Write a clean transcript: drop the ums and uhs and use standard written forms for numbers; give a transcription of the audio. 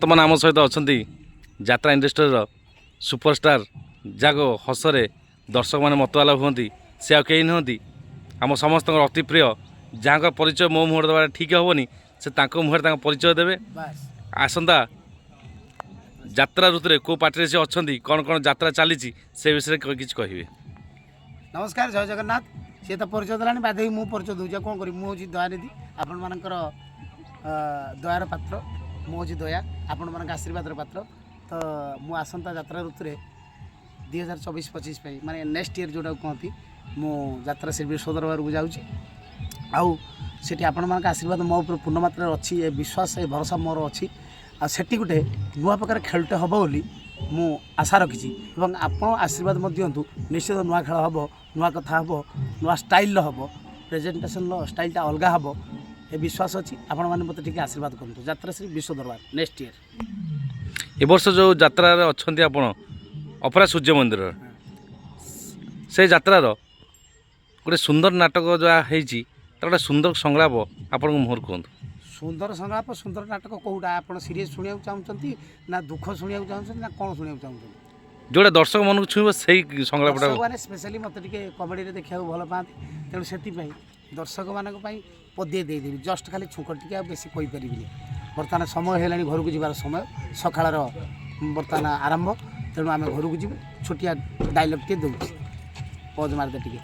ବର୍ତ୍ତମାନ ଆମ ସହିତ ଅଛନ୍ତି ଯାତ୍ରା ଇଣ୍ଡଷ୍ଟ୍ରିର ସୁପରଷ୍ଟାର, ଯାକ ହସରେ ଦର୍ଶକମାନେ ମତୁଆଲା ହୁଅନ୍ତି। ସେ ଆଉ କେହି ନୁହନ୍ତି, ଆମ ସମସ୍ତଙ୍କର ଅତି ପ୍ରିୟ, ଯାହାଙ୍କ ପରିଚୟ ମୋ ମୁହଁରେ ଦେବାଟା ଠିକ୍ ହେବନି, ସେ ତାଙ୍କ ମୁହଁରେ ତାଙ୍କ ପରିଚୟ ଦେବେ। ବାସ୍। ଆସନ୍ତା ଯାତ୍ରା ଋତୁରେ କେଉଁ ପାର୍ଟିରେ ସେ ଅଛନ୍ତି, କ'ଣ କ'ଣ ଯାତ୍ରା ଚାଲିଛି, ସେ ବିଷୟରେ କିଛି କହିବେ। ନମସ୍କାର, ଜୟ ଜଗନ୍ନାଥ। ସିଏ ତ ପରିଚୟ ଦେଲାଣି, ବାଧ୍ୟ ହେଇ ମୁଁ ପରିଚୟ ଦେଉଛି। ଆଉ କ'ଣ କରିବି? ମୁଁ ହେଉଛି ଦୟାନିଧି, ଆପଣମାନଙ୍କର ଦୟାର ପାତ୍ର। ମୁଁ ହେଉଛି ଦୟା, ଆପଣମାନଙ୍କ ଆଶୀର୍ବାଦର ପାତ୍ର। ତ ମୁଁ ଆସନ୍ତା ଯାତ୍ରା ଋତୁରେ 2024-25 ପାଇଁ, ମାନେ ନେକ୍ସଟ ଇୟର୍ ଯେଉଁଟାକୁ କହନ୍ତି, ମୁଁ ଯାତ୍ରା ଶ୍ରୀ ବିଶ୍ୱ ଦରବାରକୁ ଯାଉଛି। ଆଉ ସେଠି ଆପଣମାନଙ୍କ ଆଶୀର୍ବାଦ ମୋ ଉପରେ ପୂର୍ଣ୍ଣ ମାତ୍ରାରେ ଅଛି, ଏ ବିଶ୍ୱାସ, ଏ ଭରସା ମୋର ଅଛି। ଆଉ ସେଠି ଗୋଟେ ନୂଆ ପ୍ରକାର ଖେଳଟେ ହେବ ବୋଲି ମୁଁ ଆଶା ରଖିଛି ଏବଂ ଆପଣ ଆଶୀର୍ବାଦ ମଧ୍ୟ ଦିଅନ୍ତୁ। ନିଶ୍ଚିତ ନୂଆ ଖେଳ ହେବ, ନୂଆ କଥା ହେବ, ନୂଆ ଷ୍ଟାଇଲ୍ର ହେବ, ପ୍ରେଜେଣ୍ଟେସନ୍ର ଷ୍ଟାଇଲ୍ଟା ଅଲଗା ହେବ, ଏ ବିଶ୍ୱାସ ଅଛି। ଆପଣମାନେ ମୋତେ ଟିକେ ଆଶୀର୍ବାଦ କରନ୍ତୁ। ଯାତ୍ରା ଶ୍ରୀ ବିଶ୍ୱ ଦରବାର ନେକ୍ସଟ ଇୟର୍। ଏ ବର୍ଷ ଯେଉଁ ଯାତ୍ରାରେ ଅଛନ୍ତି ଆପଣ, ଅପରା ସୂର୍ଯ୍ୟ ମନ୍ଦିର, ସେ ଯାତ୍ରାର ଗୋଟେ ସୁନ୍ଦର ନାଟକ ଯାହା ହେଇଛି, ତାର ଗୋଟେ ସୁନ୍ଦର ସଂଳାପ ଆପଣଙ୍କ ମୁହଁରୁ କୁହନ୍ତୁ। ସୁନ୍ଦର ସଂଳାପ, ସୁନ୍ଦର ନାଟକ କେଉଁଟା? ଆପଣ ସିରିୟସ୍ ଶୁଣିବାକୁ ଚାହୁଁଛନ୍ତି ନା ଦୁଃଖ ଶୁଣିବାକୁ ଚାହୁଁଛନ୍ତି ନା କ'ଣ ଶୁଣିବାକୁ ଚାହୁଁଛନ୍ତି? ଯେଉଁଟା ଦର୍ଶକ ମନକୁ ଛୁଇଁବ, ସେଇ ସଂଳାପଟା। ଦର୍ଶକମାନେ ସ୍ପେଶାଲି ମୋତେ ଟିକେ କମେଡ଼ିରେ ଦେଖିବାକୁ ଭଲ ପାଆନ୍ତି। ତେଣୁ ସେଥିପାଇଁ ଦର୍ଶକମାନଙ୍କ ପାଇଁ ପଦିଏ ଦେଇଦେବି, ଜଷ୍ଟ ଖାଲି ଛୁଙ୍କ ଟିକେ, ଆଉ ବେଶୀ କହିପାରିବିନି। ବର୍ତ୍ତମାନ ସମୟ ହେଲାଣି ଘରକୁ ଯିବାର ସମୟ, ସକାଳର ବର୍ତ୍ତମାନ ଆରମ୍ଭ। ତେଣୁ ଆମେ ଘରକୁ ଯିବୁ। ଛୋଟିଆ ଡାଇଲଗ୍ଟିଏ ଦେଉଛି, ପଜ୍ ମାରିଦେ ଟିକେ।